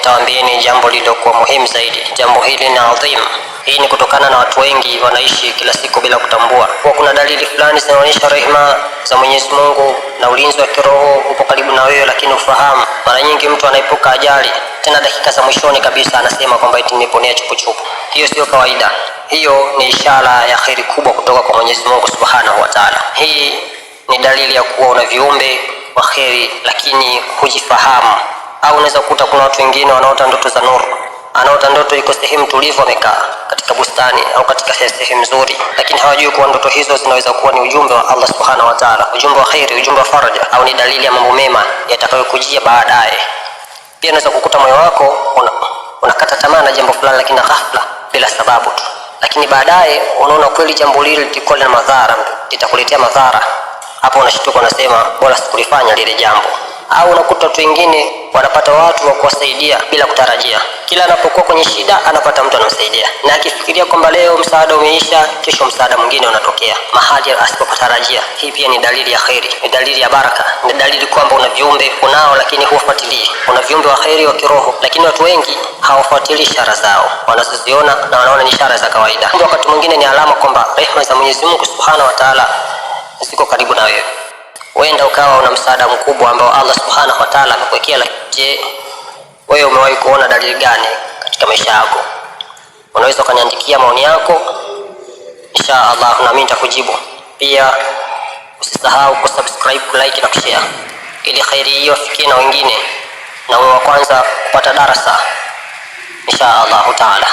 Nitawaambieni jambo lililokuwa muhimu zaidi. Jambo hili ni adhimu. Hii ni kutokana na watu wengi wanaishi kila siku bila kutambua kuwa kuna dalili fulani zinaonyesha rehema za Mwenyezi Mungu na ulinzi wa kiroho upo karibu na wewe, lakini ufahamu. Mara nyingi mtu anaepuka ajali, tena dakika za mwishoni kabisa anasema kwamba eti nimeponea chupuchupu. Hiyo sio kawaida. Hiyo ni ishara ya kheri kubwa kutoka kwa Mwenyezi Mungu Subhanahu wa Ta'ala. Hii ni dalili ya kuwa una viumbe wa kheri, lakini hujifahamu. Au unaweza kukuta kuna watu wengine wanaota ndoto za nuru, anaota ndoto iko sehemu tulivu, amekaa katika bustani au katika sehemu nzuri, lakini hawajui kuwa ndoto hizo zinaweza kuwa ni ujumbe wa Allah Subhanahu wa Ta'ala, ujumbe wa kheri, ujumbe wa faraja, au ni dalili ya mambo mema yatakayokujia baadaye. Pia unaweza kukuta moyo wako unakata tamaa na jambo fulani, lakini ghafla, bila sababu tu, lakini baadaye unaona kweli jambo lile lilikuwa lina madhara, litakuletea madhara. Hapo unashtuka, unasema bora sikulifanya lile jambo. Au unakuta watu wengine wanapata watu wa kuwasaidia bila kutarajia. Kila anapokuwa kwenye shida anapata mtu anamsaidia, na akifikiria kwamba leo msaada umeisha, kesho msaada mwingine unatokea mahali asipopatarajia. Hii pia ni dalili ya kheri, ni dalili ya baraka, ni dalili kwamba una viumbe unao, lakini huwafuatilii. Una viumbe wa kheri wa kiroho, lakini watu wengi hawafuatilii ishara zao wanazoziona na wanaona ni ishara za kawaida. Wakati mwingine ni alama kwamba rehema za Mwenyezi Mungu Subhanahu wa Ta'ala ziko karibu na wewe. Huenda ukawa una msaada mkubwa ambao Allah Subhanahu wa Ta'ala amekuwekea. Je, wewe umewahi kuona dalili gani katika maisha yako? Unaweza ukaniandikia maoni yako, insha Allah na mimi nitakujibu. Pia usisahau kusubscribe, kulike na kushare ili khairi hiyo ifikie na wengine, na uwe wa kwanza kupata darasa insha Allahu Taala.